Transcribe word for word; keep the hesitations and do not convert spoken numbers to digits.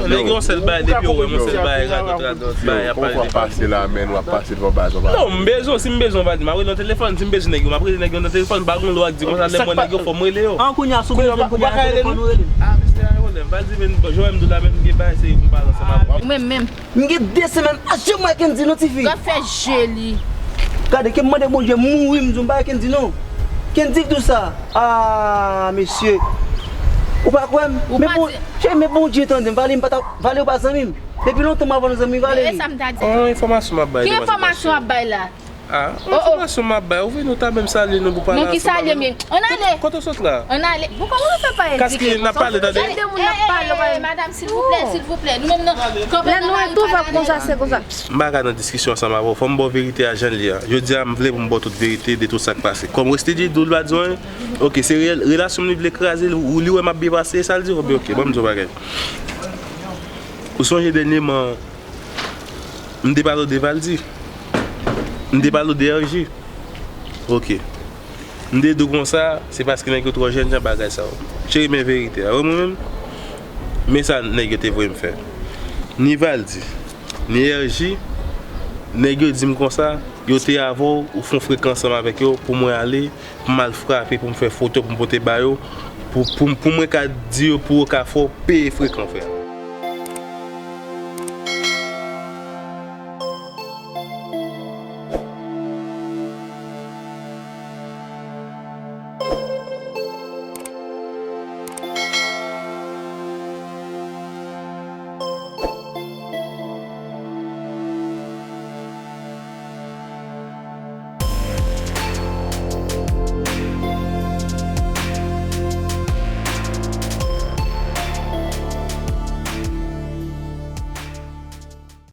Nèg yon sèl bagay, depi yo wè m yon sèl bagay, radòt, radòt, bagay, y ap pale de pase la, men w ap pase devan baz, w ap pale. Non, m bezwen, si m bezwen, w ap di m, m ap rele nan telefòn, si m bezwen nèg yo, m ap rele nèg yo nan telefòn, m pa gen lwa di konsa, lè m wè nèg yo fò m rele yo. An kounye a, si w bezwen kounye a, telefòn ou rele m. Ah, mesye, pa gen pwoblèm, m pa di, men, jan w wè m di w la, men m gen bagay serye pou m pale ansanm avè w. Mwen menm, m gen de semèn, a, janm wè Kendy non, tifi. Gad fè je li. Gade, ke m mande Bondye mouri, m di w m pa wè Kendy non. Kendy k di w sa. Ah, mesye. Ou pa kwè m? Men bon, cheri, men Bondye tande m, Valery m pa ta, Valery ou pa zanmi m. Depi lontan m avè w zanmi, Valery. E sa m ta di. Oh, enfòmasyon m ap bay. Ki enfòmasyon w ap bay la? Ah, oh, oh. Enfòmasyon m ap bay. Ou vini, ou ta menm salye nou pou pale ansanm avè nou. Non, ki salye m ye? Ann ale. Kote w sot la? Ann ale. Bon, kòman w fè pa edike konsa? Kaske n ap pale, tande. Gade de moun ap pale, w pa. Madanm, silvouplè, silvouplè. Nou menm nan kanpe nan lari pa gade la. M pa ka nan diskisyon ansanm avè w. Fò m ba w verite a jan l ye a. Jodi a, m vle pou m ba w tout verite de tout sa k pase. Kòm Westy J di w, l pa di w anyen. Ok, se reyèl, relasyon m li vle kraze, li, li wè m ap byen pase, e sa l di w? Oubyen ok, ban m di w yon bagay. Ou sonje dènyèman, m te pale w de Valdy. M te pale w de R J. Ok. M te di w konsa, se paske nèg yo twò jèn jan bagay sa yo. Cheri, men verite a. Wè mwen menm, men sa nèg yo te voye m fè. Ni Valdy, ni R J, nèg yo di m konsa, yo te avè w, ou fè yon frekan ansanm avèk yo, pou mwen ale, pou m al frape, pou m fè foto, pou m pote ba yo, pou, pou, pou mwen ka di yo, pou yo ka fè w peye frekan, frè.